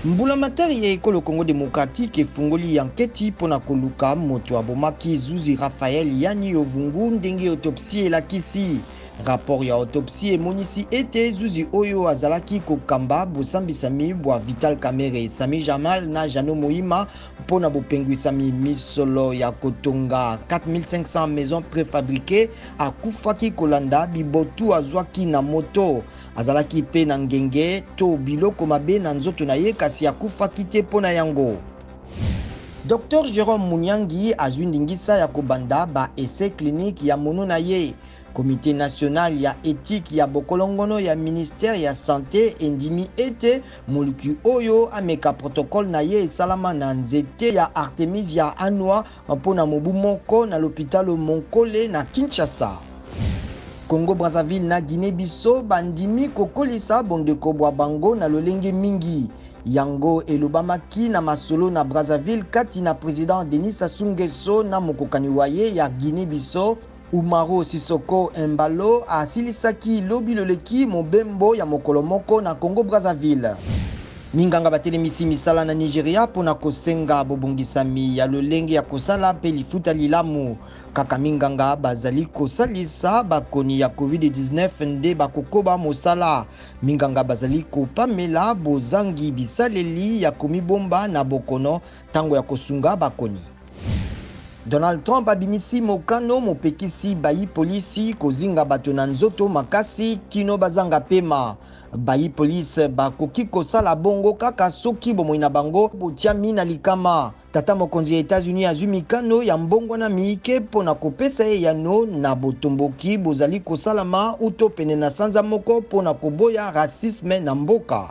Mbulamatari ya ekolo Congo democratique efungoli anketi mpo na koluka moto abomaki zuzi Raphaël Yani Ovungu ndenge autopsie elakisi. Rapport ya autopsie emonisi ete zuzi oyo azalaki kokamba bosambisami bwa Vital Kamerhe, Sami Jamal na Jeannot Moima mpo na bopengwisami misolo ya kotonga 4500 maisons prefabriquees akufaki kolanda bibotu azwaki na moto. Azalaki mpe na ngenge to biloko mabe na nzoto na ye kasi akufaki te mpo na yango. Docteur Jerome Munyangi azwi ndingisa ya kobanda ba essais cliniques ya mono na ye. Comite national ya ethique ya bokolongono ya ministère ya sante endimi ete moluki oyo ameka protocole na ye esalama na nzete ya Artemisia annua mpo na mobu moko na lopitalo Monkole na Kinshasa. Congo-Brazzaville na Guinee-Bissau bandimi kokolisa bondeko bwa bango na lolenge mingi. Yango elobamaki na masolo na Brazzaville kati na president Denis Sassou Nguesso na mokokani wa ye ya Guinee-Bissau Umaro Sissoco Embalo asilisaki lobi loleki mobembo ya mokolo moko na Congo-Brazzaville. Minganga batelemisi misala na Nigeria mpo na kosenga bobongisami ya lolenge ya kosala mpe lifuta lilamu. Kaka minganga bazali kosalisa bakoni ya Covid-19 nde bakokoba mosala. Minganga bazali kopamela bozangi bisaleli ya komibomba na bokono ntango ya kosunga bakoni. Donald Trump abimisi mokano mopekisi bayi polisi kozinga bato na nzoto makasi kino bazanga pema. Bayi police bakoki kosala bongo kaka soki bomoi na bango botiami na likama. Tata mokonzi ya Etats-Unis azwi mikano ya mbongwana miike mpo na kopesa eyano na botomboki bozali kosalama uto pene na sanza moko mpo na koboya racisme na mboka.